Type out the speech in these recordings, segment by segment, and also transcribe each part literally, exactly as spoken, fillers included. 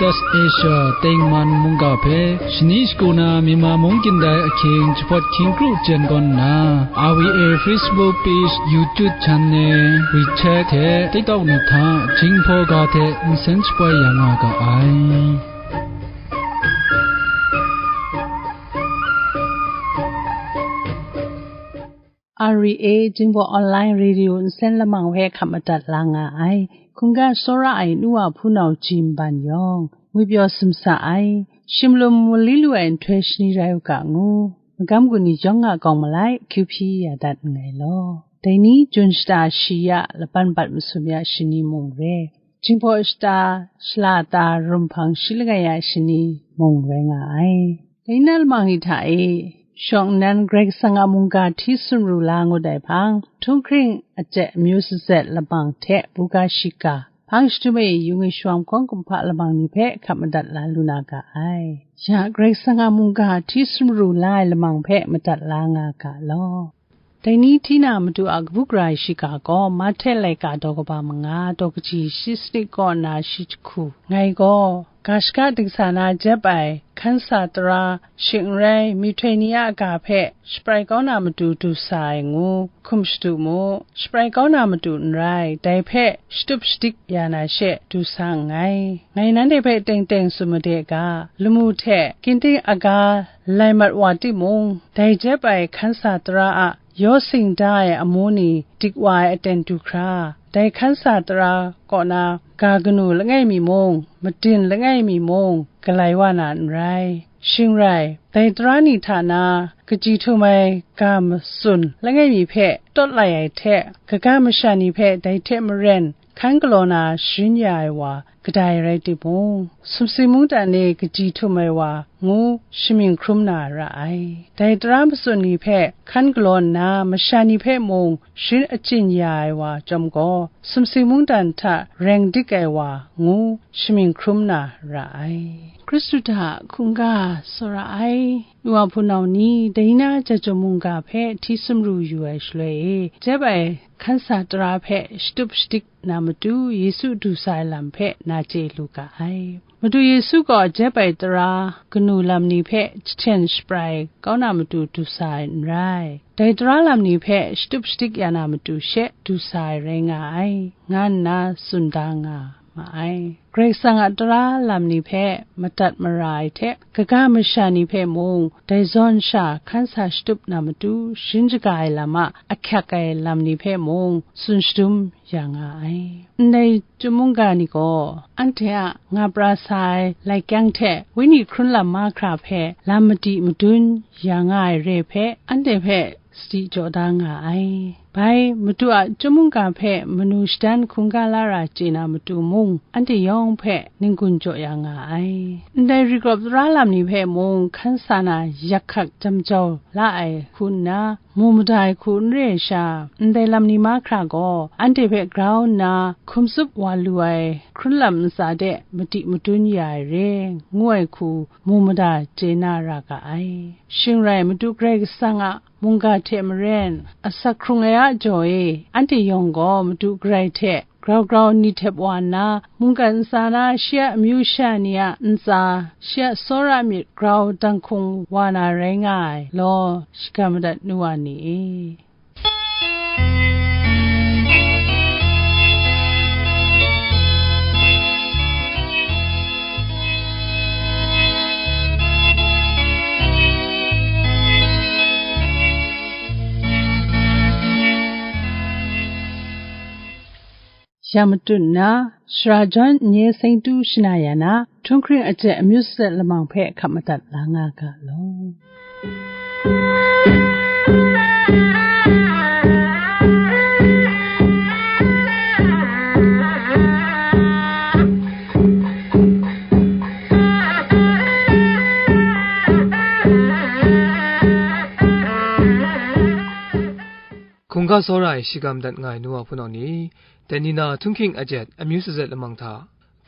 Asia tengman mungga hpe shani shagu na Myanmar mung kyin dai ahkying jahpawt hkying kru jen gawn nna, R V A Facebook page, YouTube channel, WeChat hte TikTok ni hta Jinghpaw ga hte nsen shapoi ya nga ga ai. R V A Jinghpaw Online Radio nsen lamang hpe hkap madat la nga ai. Hkungga tsawra ai nu wa hpunau ji nban yawng, ngwi pyaw sumsa ai, shimlum mali lu ai nhtoi shani rai u ga ngu, magam gun ni yawng a kawng malai, hkyu hpyi ya dat nngai law. Dai ni, Jun shata shi ya, laban bat masum ya shani mung re, Jinghpaw shata shala ta rum hpang shi langai ya shani mung rai nga ai. Dai na lamang ni hta e, shawng nnan Karai Kasang a mungga hti sumru la ngut ai hpang, htunghkring aje amyu sazet lamang hte buga shiga, hpang jahtum e yung e shawng hkawng kumhpa lamang ni hpe hkap madat la lu na ga ai. Ya Karai Kasang a mungga hti sumru la ai lamang hpe madat la nga ga law. Dai ni hti na matu a kabu gara ai shiga gaw, Mahte laika daw kaba manga, daw kaji shi sanit kaw nna shi jahku. Ngai gaw, ga shaka dingsa na jep ai hkan sa tara, shing n rai, myihtoi ni a ga hpe shaprai kau na matu du sa ai ngu, hkum shadu mu, shaprai kau na matu n rai, dai hpe shatup shadik ya na she du sa nngai. Ngai nanhte hpe teng teng tsun made ga, lamu hte ginding aga lai mat wa timung, dai jep ai hkan sa tara a yaw sing da ai amu ni dik wa ai aten du hkra, dai hkan sa tara kaw na ga kanu langai mi mung, madin langai mi mung, galai wa na n rai. Shing rai, dai tara ni hta na kaji htum ai ga matsun langai mi hpe tawt lai ai hte, kaga masha ni hpe dai hte maren hkan galaw na sharin ya ai wa kadai rai timung, sumsing mungdan e kaji htum ai wa ngu shamying hkrum na ra ai. Dai tara matsun ni hpe hkan galaw nna, masha ni hpe mung sharin achyin ya ai wa chyawm gaw, sumsing mungdan hta reng dik ai wa ngu shamying hkrum na ra ai. Hkristu hta hkungga tsawra ai nu wa hpunau ni, dai na Jahtum mungga hpe hti sumru yu ai shaloi e, jep ai hkan sa tara hpe shatup shadik na matu Yesu du sa ai lam hpe na chye lu ga ai. Madu Yesu gaw jep ai tara kanu lam ni hpe jahten shaprai kau na matu du sa ai n rai. Dai tara lam ni hpe shatup shadik ya na matu she du sa ai rai nga ai, nga nna tsun da nga ma ai. Karai Kasang a tara lam ni hpe madat mara ai hte, kaga masha ni hpe mung dai zawn sha hkan sa shatup na matu sharin shaga ai lam a ahkyak ai lam ni hpe mung tsun shadum ya nga ai. Ndai chyum mungga ni gaw, anhte a nga pra sa ai lai kyang hte wenyi hkrun lam mahkra hpe lam madi madun ya nga ai re hpe, anhte hpe sadi jaw da nga ai. Bai, Madu a chyum mungga hpe manu shadan hkungga la ra chye na matu mung, anhte yawng hpe n-gun jaw ya nga ai. Ndai rigrawp tara lam ni hpe mung hkan sa na yak hkak jam jau la ai hku nna, mu mada ai hku n re ai sha, ndai lam ni mahkra gaw, anhte hpe grau nna hkum tsup wa lu ai hkrun lam ntsa de madi madun ya ai re, ngu ai hku mu mada chye na ra ga ai. Shing rai, Madu Karai Kasang a mungga hte maren, asak hkrung ai a jaw e, anhte yawng gaw Madu Karai hte grau grau ni htep wa nna, mungkan ntsa na shi a amyu sha ni a ntsa, shi a tsawra myit grau dang hkung wa na rai nga ai law, shagam madat nu wa ni e. Ya matut nna, Sara Jawn n-, nye seng tu shana ya na, htunghkring aje amyu sazet lamang hpe hkap madat la nga ga law. Hkungga tsawra ai shigam dat nga ai nu wa hpunau ni, dai ni na htunghking ajet amyu sazet lamang hta,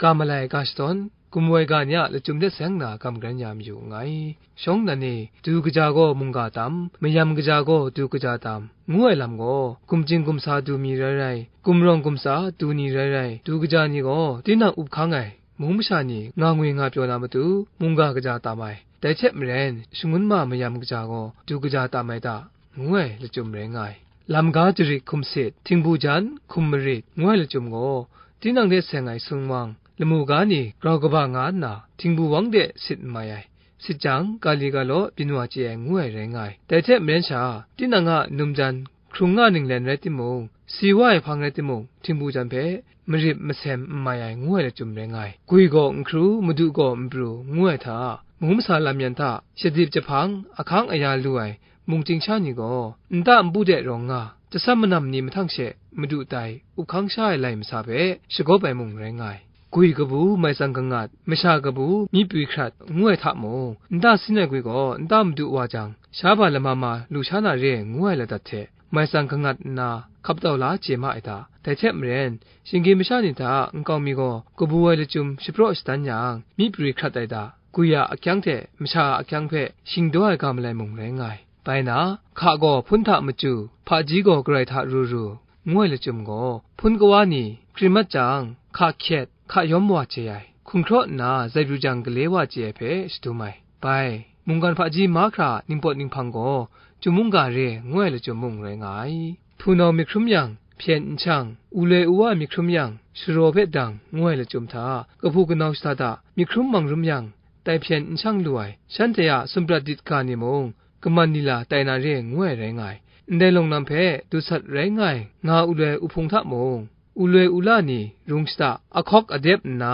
ga malai ga shadawn, gumwoi ga ni a lachyum de seng na gam karen ya mayu nngai. Shawng nnan e, du kaja gaw mungga tam, mayam kaja gaw du kaja tam, ngu ai lam gaw, gumjing gumsa du mi rai rai, gumrawng gumsa du ni rai rai, du kaja ni gaw tinang up hkang ai, mung masha ni nga ngwi nga pyaw na matu, mungga kaja tam ai, dai hte maren shangun ma mayam kaja gaw du kaja tam ai ta, ngu ai lachyum rai nga ai. Lam ga jarit hkum sit, htingbu jan hkum marit, ngu ai lachyum gaw, tinang de seng ai sumwang, lamu ga ni grau kaba nga nna, htingbu wang de sit n mai ai. Sit jang, ga li ga law byin wa chye ai, ngu ai rai nga ai. Dai hte maren sha, tinang a numjan hkrung nga ninglen rai timung, si wa ai hpang rai timung, htingbu jan hpe marip masem n mai ai, ngu ai lachyum rai nga ai. Gwi gaw n hkru, madu gaw n pru, ngu ai hta, mung masa lam yan hta shadip jahpang, ahkang aya lu ai mung chying sha ni gaw, nta npu de rawng nga, jasam manam ni mahtang she madu tai up hkang sha ai lai masa hpe shagawp ai mung rai nga ai. Gwi kabu, mai tsang kangat, masha kabu, myi pwi hkrat, ngu ai hta mung, nta sin ai gwi gaw nta madu wa jang, sha ba lama ma lu sha na re, ngu ai ladat hte, mai tsang kangat nna hkap tau la chye ma ai ta? Dai hte maren, shinggyim masha ni hta nkau mi gaw kabu ai lachyum shapraw shadan yang, myi pwi hkrat ai ta? Gwi a akyang hte masha a akyang hpe shingdaw ai ga malai mung rai nga ai. Bai na, hka gaw hpun hta machyu, hpaji gaw garai hta ru ru, ngu ai lachyum gaw, hpun kawa ni hkrit mat jang, hka hkyet, hka yawm wa chye ai, hkum hkraw nna zai pru jang gale wa chye ai hpe shadum ai. Bai, mungkan hpaji mahkra ningpawt ninghpang gaw, chyum mungga re, ngu ai lachyum mung rai nga ai. Hpunau myit hkrum yang, hpyen n shang, u loi u wa myit hkrum yang, sharaw hpe dang, ngu ai lachyum hta, kahpu kanau shada da, myit hkrum mang rum yang, tai hpyen n shang lu ai, shanhte a sumpradyit ga ni mung, kaman nila tai na re, ngu ai rai nga ai. Ndai lawng nam hpe dut sat rai nga ai, nga u loi u hpung hta mung, u loi u la ni rung shada, ahkawk adep nna,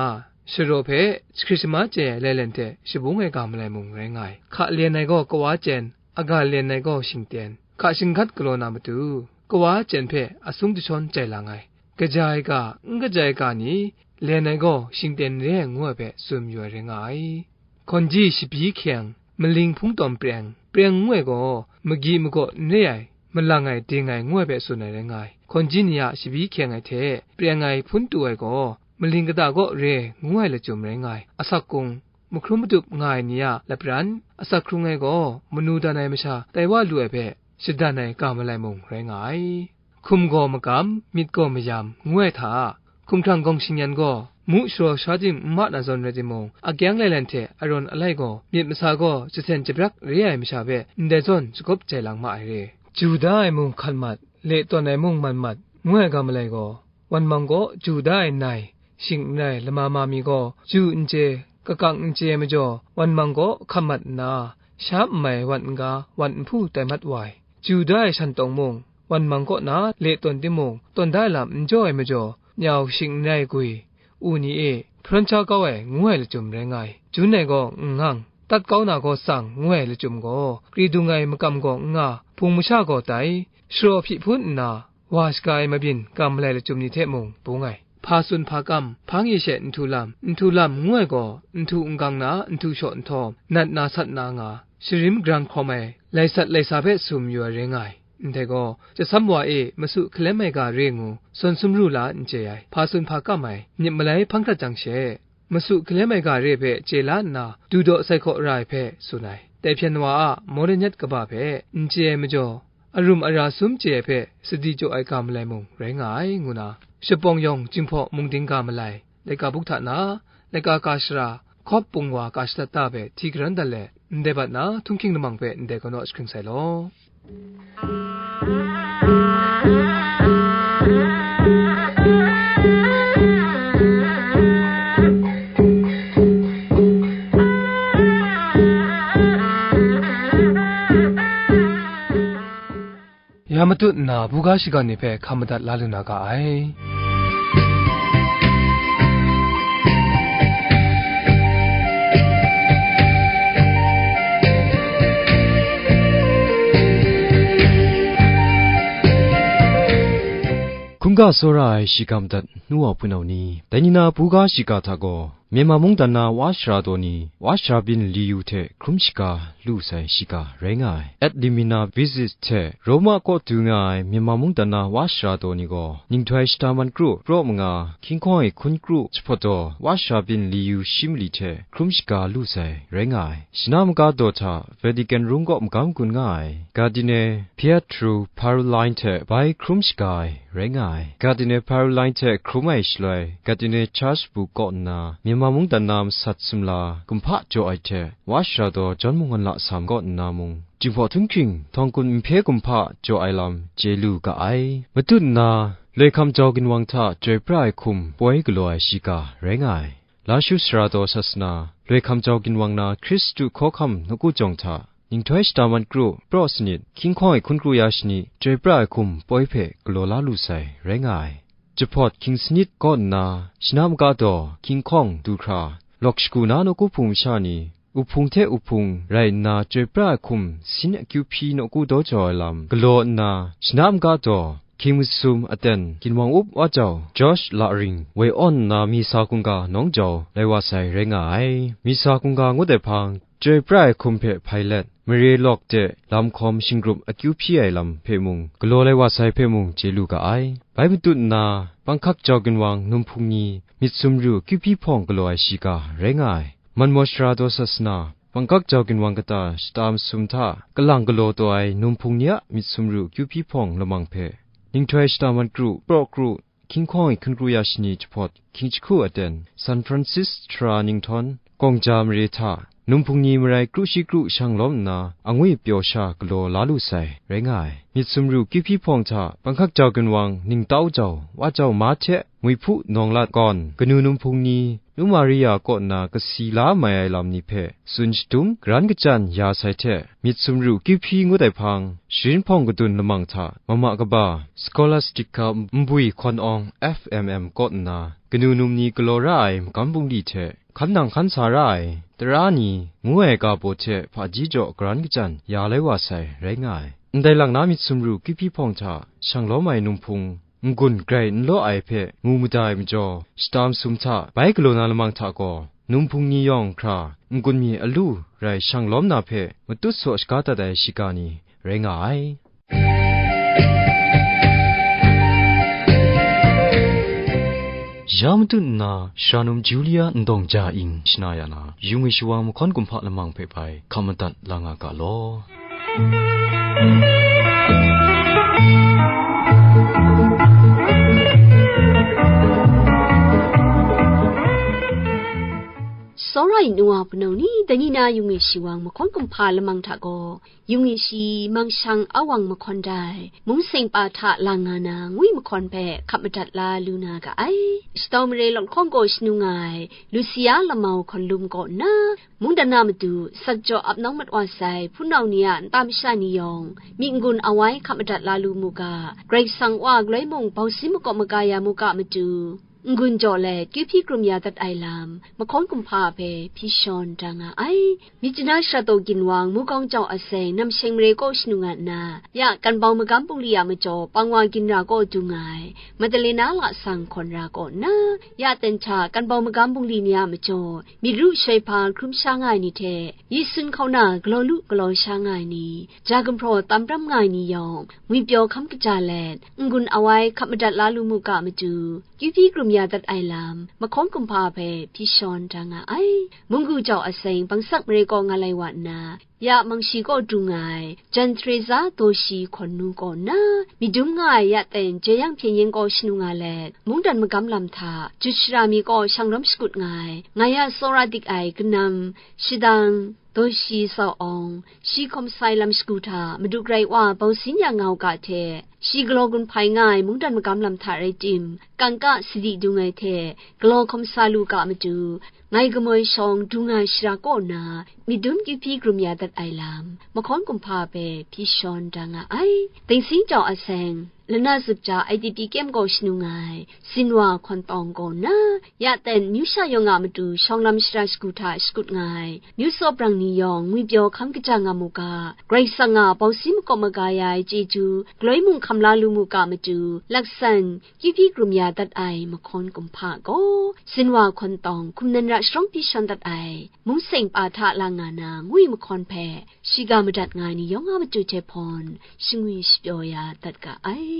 sharaw hpe jahkrit shamat chye ai lailen hte shabung ai ga malai mung rai nga ai. Hka len ai gaw kawa chyen, aga len ai gaw shingten, hka shinggat galaw na matu, kawa chyen hpe asung jashawn jai lang ai. Kaja ai ga, n kaja ai ga ni, len ai gaw shingten re ai ngu ai hpe tsun mayu ai rai nga ai. Hkawnji shabi hkyeng, maling hpungtawm preng, preng ngu ai gaw, magyi magaw n re ai, malang ai, ding ai ngu ai hpe tsun ai rai nga ai. Hkawnji ni a shabi hkyeng ai hte, preng ai hpun tu ai gaw, maling kata kaw re ai, ngu ai lachyum rai nga ai. Asak kung, mahkrum madup nga ai ni a lapran, asak hkrung ai gaw, manu dan ai masha tai wa lu ai hpe, shadan ai ga malai mung rai nga ai. Hkum gaw magam, myit gaw mayam, ngu ai hta, hkumhkrang gawng shingyan gaw, mu sharaw sha ting n ma na zawn rai timung, akyang lailan hte arawn alai gaw, myit masa gaw jasen jabrak re ai masha hpe ndai zawn shagawp jai lang ma ai re. Ju da ai mung hkan mat, le tawn ai mung man mat, ngu ai ga malai gaw, wan mang kaw ju da ai nai, shing n rai lama ma mi gaw, ju n chye, kakang n chye ai majaw, wan mang kaw hkan mat nna, sha n mai wan n-ga, wan n hpu tai mat wa ai. Ju da ai shan tawng mung, wan mang kaw na le tawn timung, tawn da ai lam n jaw ai majaw, nyau shing n rai gwi, u ni e, hparan sha kau ai, ngu ai lachyum rai nga ai. Jun ai gaw n ngang, tat kau na gaw tsang, ngu ai lachyum gaw, kri dung ai makam gaw n nga, hpung masha gaw tai, sharaw hpyi hpun nna, wa shaga ai mabyin ga malai lachyum ni hte mung bung ai. Hpa tsun hpa kam, hpang ye she nhtu lam, nhtu lam ngu ai gaw, nhtu n-gang na, nhtu shaw nhtawm, nat na sat na nga, sharim grang hkawm ai, lai sat lai sa hpe sum yu ai rai nga ai. Ndai gaw, chyasam wa e masu hkalem ai ga re ngu, sawn sumru la n chye ai, hpa tsun hpa kam ai, myit malai hpang hkrat jang she, masu hkalem ai ga re hpe chye la nna, du daw sai hkaw ra ai hpe tsun ai. Tai hpyen wa a mawren yat kaba hpe n chye ai majaw, arum ara sum chye ai hpe sadi jaw ai ga malai mung rai nga ai, ngu na, shapawng yawng Jinghpaw mungding ga malai, laika buk hta na, laika ka shara, hkawp pungwa ka shadat ta hpe hti karan dat let, ndai bat na htunghking lamang hpe ndai kanaw jahkring sai law. Ya matut nna, buga shiga ni hpe hkam madat la lu na ga ai. Hkungga tsawra ai shiga madat, nu wa hpunau ni, dai ni na buga shiga hta gaw, Myanmar mungdan na wa shara daw ni, wa shara byin li yu hte hkrum shaga lu sai shiga rai nga ai. At Limina Visit hte Roma kaw du nga ai Myanmar mungdan na wa shara daw ni gaw, ninghtoi shata man kru, praw manga, hkying hkawng e hkun kru jahpawt daw, wa shara byin li yu shi mali hte hkrum shaga lu sai rai nga ai. Shana maga daw hta Vatican rum kaw magam gun nga ai Cardinal Pietro Parolin hte bai hkrum shaga ai rai nga ai. Gardiner Paroline hte hkrum ai shaloi, Gardiner Charge Book kaw nna, Myanmar mungdan na masat sumla kumhpa jaw ai hte, Wa Sara Daw John Munghawn Lasam kaw nna mung, Jinghpaw Htunghking, Htawng Kun Nhpye kumhpa jaw ai lam chye lu ga ai. Matut nna, Loi Hkam Jau Ginwang hta Chyoi Pra Ai Hkum poi galaw ai shiga rai nga ai. Lashu Sara Daw Sasana, Loi Hkam Jau Ginwang na Hkristu Hkawhkam Nawku Jawng hta, Ninghtoi Shata Mat Kru, Praw Sanit, Hkying Hkawng e Hkun Kru Ya Shani, Chyoi Pra Ai Hkum poi hpe galaw la lu sai, rai nga ai. Jahpawt Hkying Sanit kaw nna, Shana Maga Daw, Hkying Hkawng du hkra, Lawk Shagu na Nawku Hpung masha ni, Uhpung hte Uhpung rai nna Chyoi Pra Ai Hkum sin akyu hpyi nawku daw jau ai lam galaw nna, Shana Maga Daw, Hkying Masum Aten Ginwang Up Wa Jau, Josh Laring, woi awn nna Misa Hkungga Nawng Jau lai wa sai, rai nga ai. Misa Hkungga ngut ai hpang, Chyoi Pra Ai Hkum hpe hpai let, mare lawk de lam hkawm shinggrup akyu hpyi ai lam hpe mung galaw lai wa sai hpe mung chye lu ga ai. Bai matut nna, Panghkak Jau Ginwang Num Hpung Ni myit sumru akyu hpyi hpawng galaw ai shiga rai nga ai. Manmaw Sara Daw Sasana, Panghkak Jau Ginwang kata shata masum hta kalang galaw taw ai Num Hpung Ni a myit sumru akyu hpyi hpawng lamang hpe, Ninghtoi Shata Mat Kru, Praw Kru, Hkying Hkawng e Hkun Kru Ya Shani Jahpawt, Hkying Jahku Aten, San Francis Htra Ninghtawng, Kawng Ja Mare hta, Num Hpung Ni marai kru shi kru shang lawm nna, angwi pyaw sha galaw la lu sai, rai nga ai. Myit sumru akyu hpyi hpawng hta, Panghkak Jau Ginwang Ningtau Jau, Wa Jau Ma hte, Mui Hpu Nawng Lat Gawn, kanu Num Hpung Ni, Nu Maria kaw nna kasi la mai ai lam ni hpe tsun shadum, garan kajan ya sai hte, myit sumru akyu hpyi ngut ai hpang, sharin hpawng kadun lamang hta, Mama Kaba, Scholastica Nbui Hkawn Awng, F M M kaw nna, kanu num ni galaw ra ai magam bungli hte, hkan nang hkan sa ra ai, tara ni, ngu ai ga baw hte hpaji jaw garan kajan ya lai wa sai, rai nga ai. Ndai lang na myit sumru akyu hpyi hpawng hta, shang lawm ai Num Hpung, n-gun grai n law ai hpe mu mada ai majaw, shata masum hta bai galaw na lamang hta gaw, Num Hpung Ni yawng hkra n-gun mi alu rai shang lawm na hpe matut saw shaga dat ai shiga ni rai nga ai. Ya matut nna, Sharanum Julia Ndawng Ja Ing shana ya na, yung e shawang mahkawn kumhpa lamang hpe bai hkap madat la nga ga law. Tsawra ai nu wa hpunau ni, dai ni na yung e shawang mahkawn kumhpa lamang hta gaw, yung e shi Mangshang Awang mahkawn dai, mung seng pa hta lang nga na ngwi mahkawn hpe hkap madat la lu na ga ai. Shatau mare lawt hkawng gaw shanu nga ai, Lucia Lamau Hkawn Lum kaw nna, mungdan na matu, sakjaw ap nawng mat wa sai hpunau ni a nta masha ni yawng, myit n-gun awai hkap madat la lu mu ga, Karai Kasang Wa galoi mung bausin makawp maga ya mu ga matu, n-gun jaw let kyu hpyi krum ya dat ai lam, mahkawn kumhpa hpe hpyi shawn da nga ai. Myitkyina Shara Daw Ginwang, Mugawng Jau Aseng, Namsheng mare kaw shanu nga nna, ya Kanbau Magam Bungli a majaw Pangwa Ginra kaw dung ai, Madalena Lasang Hkawn Ra kaw nna, ya ten hta Kanbau Magam Bungli ni a majaw, myit ru shoi hpa hkrum sha nga ai ni hte, Yesun hkauna galaw lu galaw sha nga ai ni, ja gumhpraw tam pram nga ai ni yawng, ngwipyaw hkam kaja let, n-gun awai hkap madat la lu mu ga matu, kyu hpyi krum ya dat ai lam, mahkawn kumhpa hpe hpyi shawn da nga ai. Munggu Jau Aseng, Bangsak mare kaw nga lai wa nna, ya Mangshi kaw dung ai, Jan Teresa Dawshi Hkawn Nu kaw nna, myit dum nga ai ya ten Jeyang Hpyen Yen kaw shanu nga let, mungdan magam lam hta, jut shara mi kaw shang lawm shakut nga ai, nga ya tsawra dik ai kanam, shadang, Dawshi Sau Awng, shi hkawm sai lam shagu hta Madu Karai Wa bausin ya nga u ga hte, shi galaw gun hpai nga ai mungdan magam lam hta rai tim, kangka sadi dung ai hte, galaw hkawm sa lu ga matu, ngai kamoi shawng dung ai shara kaw nna, myit dum kyu hpyi krum ya dat ai lam, mahkawn kumhpa hpe hpyi shawn da nga ai. Ding Sing Jau Aseng, Lana Zup Ja I D P kyem gaw shanu nga ai, Sinwa Hkawn Tawng kaw nna, ya ten, myu sha yawng a matu shawng lam shara shagu hta shakut nga ai, myu tsaw brang ni yawng ngwipyaw hkam kaja nga mu ga, Karai Kasang a bausin makawp maga ya ai chyeju, galoi mung hkam la lu mu ga matu, laksan, kyu hpyi krum ya dat ai mahkawn kumhpa gaw, Sinwa Hkawn Tawng, hkum nan ra sharawng hpyi shawn dat ai, mung seng pa hta lang nga na ngwi mahkawn hpe, shiga madat nga ai ni yawng a matu hte hpawn, shangwi shapyaw ya dat ga ai.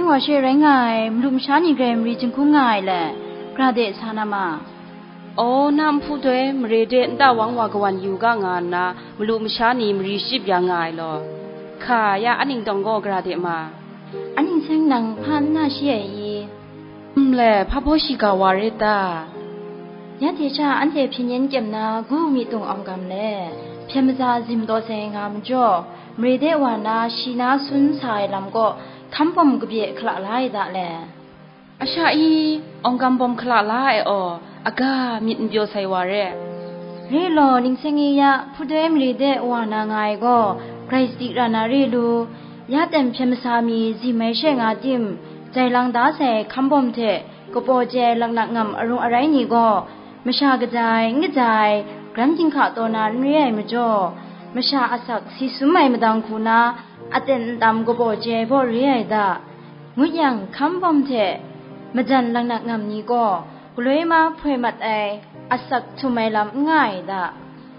Wa she rai nga ai, malu masha ni grai mari jinghkung nga ai le, gra de sa na ma. Aw, na nhpu doi mare de nta wang wa kawan yu ga nga nna, malu masha ni mari shachyip ya nga ai law. Hka, ya a ning tawng gaw gra de ma. A ning seng nang hpa n na shi ai i? Nle, hpa baw shiga wa rit ta? Ya hte sha anhte hpyen yen kyem na gu mi tung awng gam le, hpyen maza zim taw sai nga majaw, mare de wa na shi na sun sa ai lam kaw hkam bawm kabye hkala la ai da le. A sha i, awng gam bawm hkala la ai aw, aga myit n pyaw sai wa re. Re law, ning seng e ya, hpudoi mare de wa na nga ai gaw, grai sadi ra na re lu, ya tem hpyen masa mi zim ai she nga tim, jai lang da sai hkam bawm hte, kapaw chye laknak ngam arung arai ni gaw, masha kaja ai, n kaja ai, gran ginhka taw na n re ai majaw, masha asak si sum ai madang hku na, aten ntam kapaw chye ai baw re ai da, ngut yang, hkam bawm hte majan laknak ngam ni gaw, galoi ma hpoi mat ai, asak htum ai lam n nga ai da.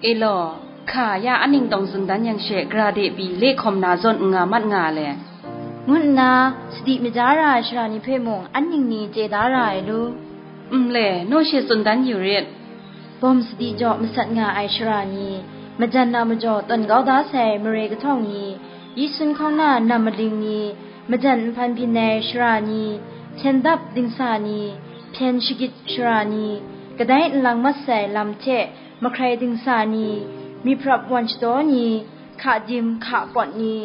E law, hka, ya a ning tawng tsun dan yang she, gra de pyi, le hkawm na zawn n nga mat nga le, ngut nna, sadi maja ra ai sara ni hpe mung an ning ni chye da ra ai lu. Nle, naw she tsun dan yu rit. Bawm sadi jaw masat nga ai sara ni, majan na majaw tawn kau da sai mare kahtawng ni, yi sun hkawng na nam maling ni, majan nhpan byin ai sara ni, hpyen dap dingsa ni, hpyen shagit sara ni, kadai nlang mat sai lam hte mahkrai dingsa ni, myiprap wan shadaw ni, hka dim hka pawt ni,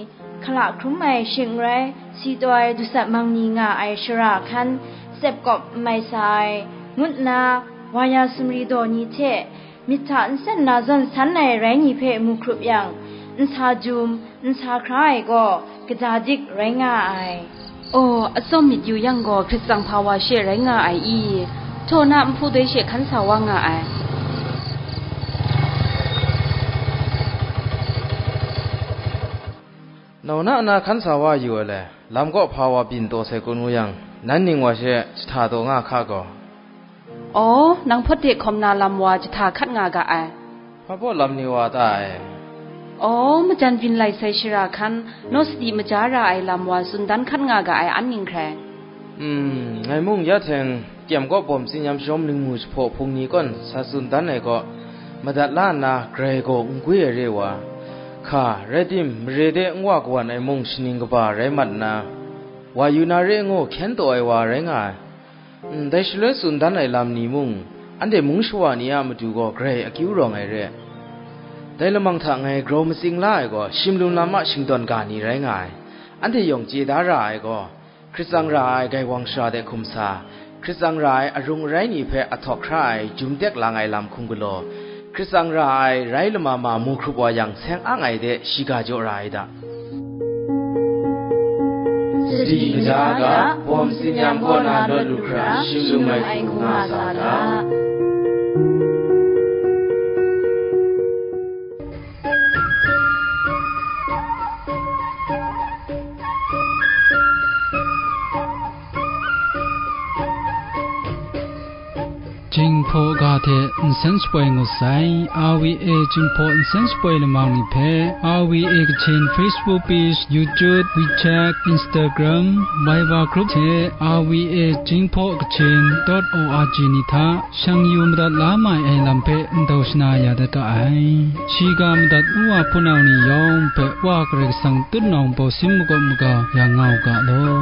hkala hkrum ai shing n rai, si taw ai dusat mang ni nga ai shara hkan, tsep kawp n mai sa ai, ngut nna, wa ya sumri daw ni hte, myit hta nsen na zawn san ai rai ni hpe mu hkrup yang, nsa jum, nsa hkra ai gaw, kaja dik rai nga ai. Aw, atsawm myit yu yang gaw, hkrit tsang hpa wa she rai nga ai i? Htaw na nhpu doi she hkan sa wa nga ai. Nau na na hkan sa wa yu ai le, lam kaw hpa wa byin taw sai kun ngu yang, nan ning wa she jahta taw nga hka gaw. Aw, nang hpawt de hkawm na lam wa jahta hkat nga ga ai. Hpa baw lam ni wa ta ai? Aw, majan byin lai sai shara hkan, naw sadi maja ra ai lam wa tsun dan hkat nga ga ai an ning hkrai. Hmm, ngai mung ya hteng, kyem kaw bawm tsinyam shawm lingmu jahpaw hpung ni kawn sa tsun dan ai kaw, madat la nna grai gaw n gwi ai re wa, hka, rai tim, mare de n wa kawan ai mung shaning kaba rai mat nna, wa yu na re ngu hkyen taw ai wa rai nga ai. Ndai shaloi tsun dan ai lam ni mung, anhte mung shawa ni a matu gaw grai akyu rawng ai re. Dai lamang hta ngai grau matsing la ai gaw, shim lum lam a shingtawn ga ni rai nga ai. Anhte yawng chye da ra ai gaw, hkrit tsang ra ai gaiwang shara de hkum sa, hkrit tsang ra ai arung arai ni hpe ahtawk hkra ai jum tek lang ai lam hkum galaw, hkrit tsang ra ai rai lama ma mu hkrup wa yang seng ang ai de shiga jaw ra ai da. Sadi kaja ga, bawm tsinyam kaw na lawt lu hkra, shim lum ai hku nga sa ga. Jinghpaw ga hte nsen shapoi ngut sai, R V A Jinghpaw nsen shapoi lamang ni hpe, R V A Kachin Facebook page, YouTube, WeChat, Instagram, Viber group hte R V A Jinghpaw Kachin dot O R G ni hta shang yu madat la mai ai lam hpe ndau shana ya dat ga ai. Shiga madat u wa hpunau ni yawng hpe Wa Karai Kasang tutnawng bawsin makawp maga yang nga u ga law.